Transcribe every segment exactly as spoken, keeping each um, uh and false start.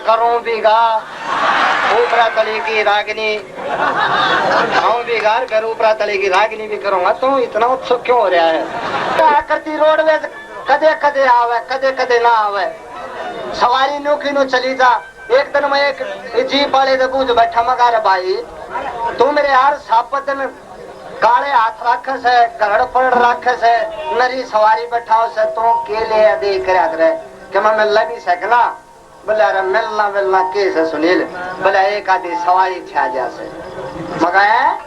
करूं भी गा ऊपरा तली की रागनी, गाऊं भी गा घर ऊपरा तली की रागनी भी करूंगा। तू इतना उत्सुक क्यों हो रहा है? क्या करती रोडवेज, कदे कदे आवे, कदे कदे ना आवे। सवारी न्यू की न्यू चली जा। एक दिन मैं एक जीप वाले से पूछ बैठा, मगर भाई, तू मेरे यार सापत दिन काले हाथ रखे से, घरड़ पड़ रखे से, नरी सवारी बैठाओ से, तू के ले दे करया करे कि मैं मिलने भी सकना। बोले, "अरे मिलना मिलना के से सुनील?" बोले, "एक आधी सवारी ठा जा से।" मगा, "हैं?"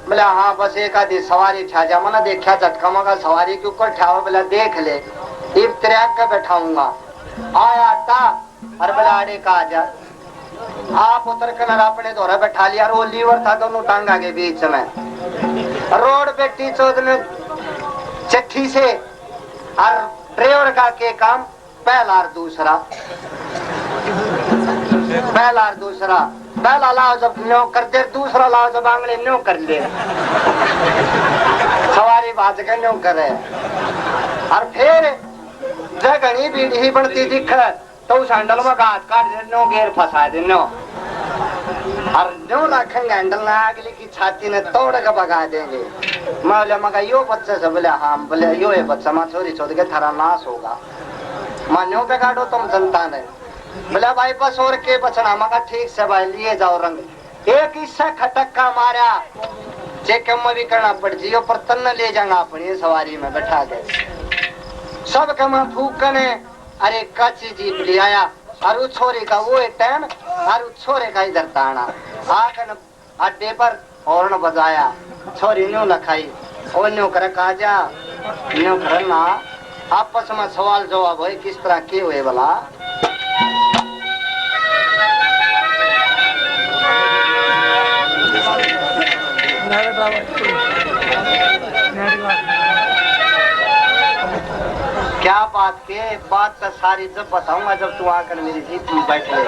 बोले, "हाँ, बस एक आधी सवारी ठा जा।" मैंने देखा झटका, मगा सवारी के ऊपर ठाओ, बोले, "देख ले, इब तेरे आगे बैठाऊंगा।" आया था, अरे बोले, "आड़े का आ जा।" आप उतर कर अपने धोरे बैठा लिया, और वो लीवर था दोनों टांगा के बीच में। रोड पे टी चौथ में चिट्ठी से, और ड्राइवर का के काम, पहला और दूसरा, पहला और दूसरा, पहला लाओ जब न्यो कर दे, दूसरा लाओ जब आंगली न्यो कर ले, सवारी भाज के न्यो करे। और फिर जब घणी भीड़ ही बनती दिखे, तो उस हैंडल में हाथ काट दे, न्यो गेयर फंसा दे, न्यो। और न्यो रखेंगे हैंडल ना, अगली की छाती ने तोड़ के भगा देंगे। मैं बोले, "मगर यो बच्चा से?" बोले, "हाँ।" बोले, "यो है बच्चा, मैं छोरी छोड़ के थारा नाश होगा।" मान्यो बिगाड़ो तुम जनता ने। बोले, "भाई बस और के बचना?" मगर, "ठीक से भाई, लिए जाओ रंग।" एक इससे खटक्का मारा, जे कम भी करना पड़ जियो, पर तन्ने ले जाऊंगा अपनी सवारी में बैठा के। सब कमा फूकने, अरे काची जीप ले आया, और उस छोरे का वो टाइम, और उस छोरे का इधर ताना। आकन अड्डे पर हॉर्न बजाया, छोरी न्यू लखाई, ओ न्यू करे काजा, न्यू करे ना। आपस में सवाल जवाब होए, किस तरह के हुए भला? क्या बात के, बात तो सारी जब बताऊंगा, जब तू आकर मेरी जीप में बैठ ले।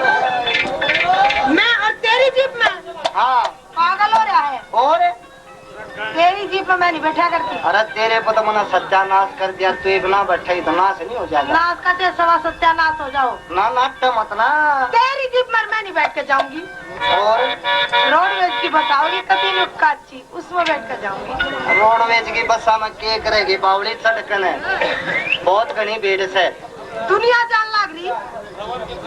मैं और तेरी जीप में? हाँ। पागल हो रहा है। और? तेरी जीप में मैं नहीं बैठा करती। अरे तेरे पे तो मैंने सत्यानाश कर दिया, तू एक ना बैठे तो नाश नहीं हो जाएगा। नाश का ते सवा सत्यानाश हो जाओ। ना नाट्य मत ना। तेरी जीप में मैं नहीं बैठ के जाऊंगी। और? रोडवेज की बस आओगी कभी नुक्का अच्छी, उसमें बैठ के जाऊंगी। रोडवेज की बसा में के करेगी बावली चढ़ के ने? बहुत घनी भीड़ से। दुनिया जान लाग रही।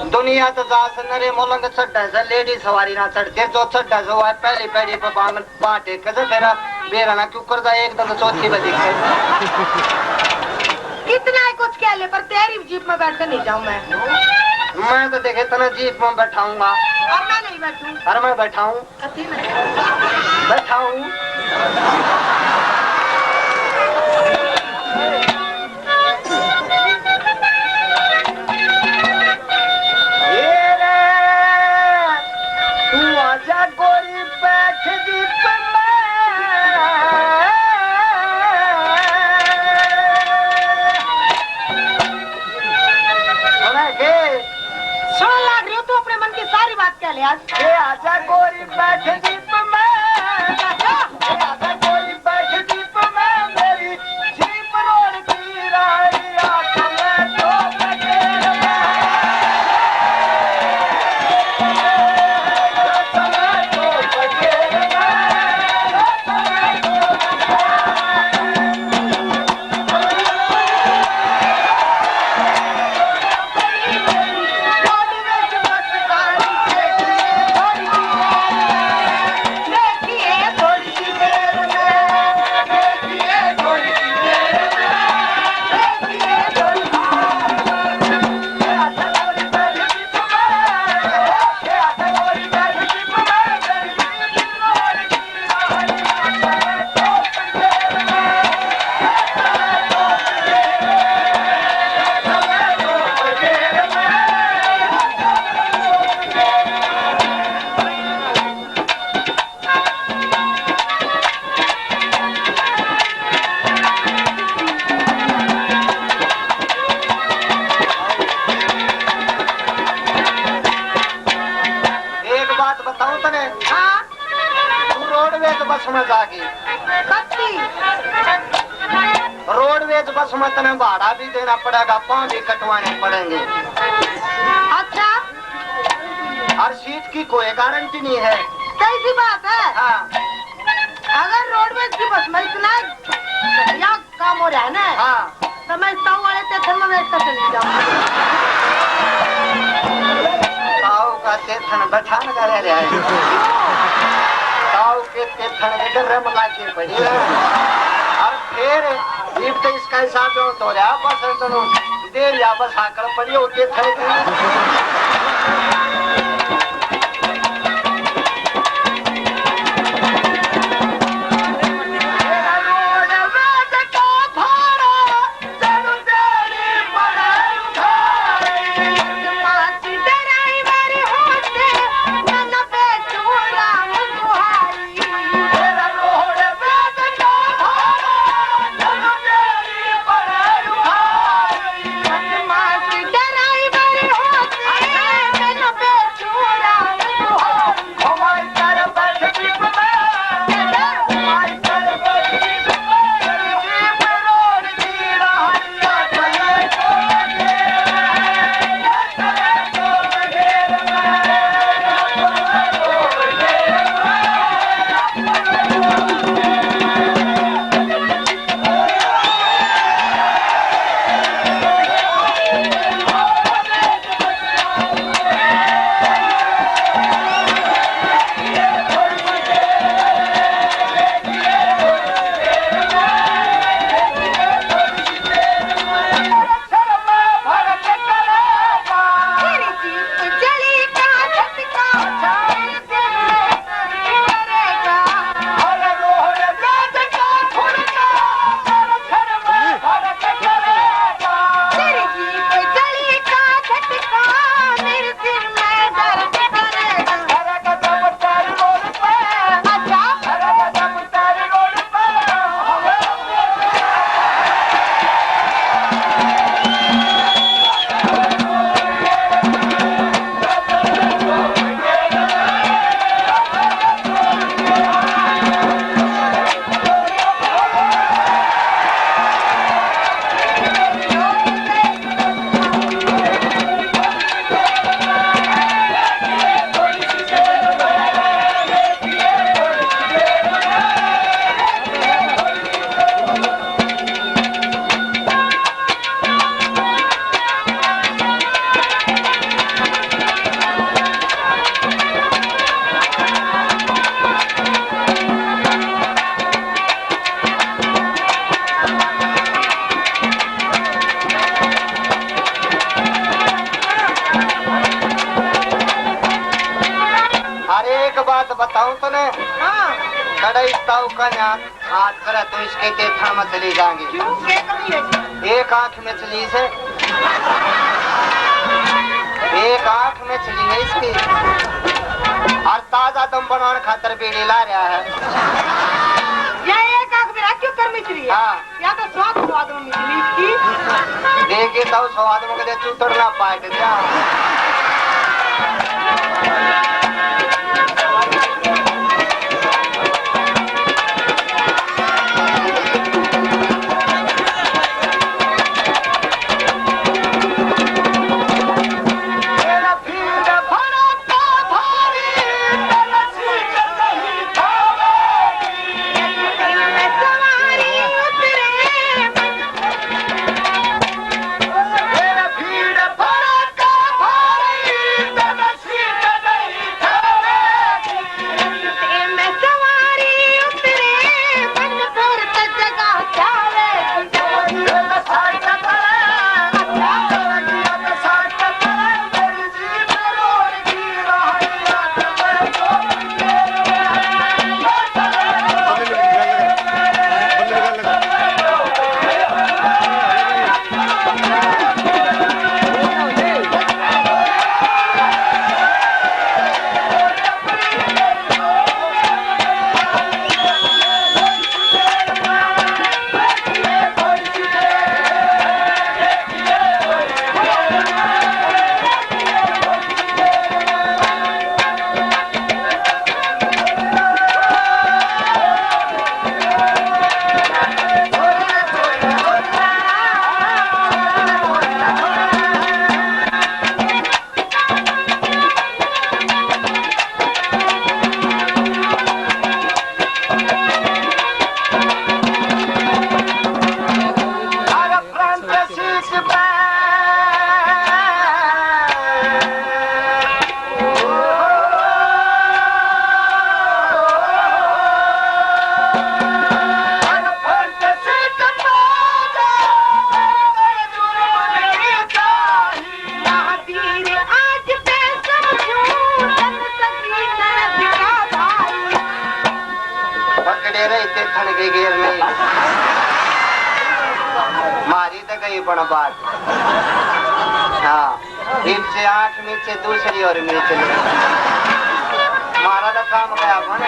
दुनिया तो जा से नरे मोलंग चढ़े से, लेडी सवारी ना चढ़ते, जो चढ़े से वो है पहली पैड़ी पे बांग पाटे कसे तेरा बेरा ना क्यों कर जा, एक दम चौथी बजे के। कितना ही कुछ कह ले, पर तेरी जीप में बैठ के नहीं जाऊं मैं। मैं तो देखे तना जीप में बैठाऊंगा। और मैं नहीं बैठूं। और मैं बैठाऊं। कती में? बैठाऊं। ये रे, तू आजा गोरी बैठ जीप में। सुना के? सुन लाग रही हो, तू अपने मन की सारी बात कह ले आज। ये आजा गोरी बैठ जीप में। आजा। ये आजा गोरी बैठ जीप में, मेरी जीप रोड की रानी, आंखों में तो बजे। एक बात बताऊं तने? हाँ। तू रोडवेज बस में जागी। कत्ती? रोडवेज बस में तने भाड़ा भी देना पड़ेगा, पाँव भी कटवाने पड़ेंगे। अच्छा। हर सीट की कोई गारंटी नहीं है। कैसी बात है? हाँ। अगर रोडवेज की बस में इतना घटिया काम हो रहा है ना, हाँ। तो मैं ताऊ वाले स्टेशन में बैठ कर चली जाऊंगी। ताऊ का स्टेशन बैठान का रह रहा है। ताऊ के स्टेशन के डर में लागे पड़ी है। और फिर जीप तो इसका हिसाब में तो रहा, बस है, चलो। देर या बस आकड़ पड़ी होती है, थक गई। अरे, एक बात बताऊं तने? हाँ। कड़ाई ताऊ का यहाँ हाथ करे तो इसके के थान में चली जाएंगे। क्यों? क्या कमी है? एक आंख में चली से, एक आंख में चली है इसकी, और ताजा दम बनाने खातर बीड़ी ला रहा है। या एक आंख में क्यों कर मिचली है? हाँ। या तो स्वाद, स्वाद में मिचली इसकी। देखे तो स्वाद में कदे चूतड़ ना पाए थे क्या? ये बन बात। हाँ, एक से आठ में से दूसरी और में चले। मारा तो काम गया बन।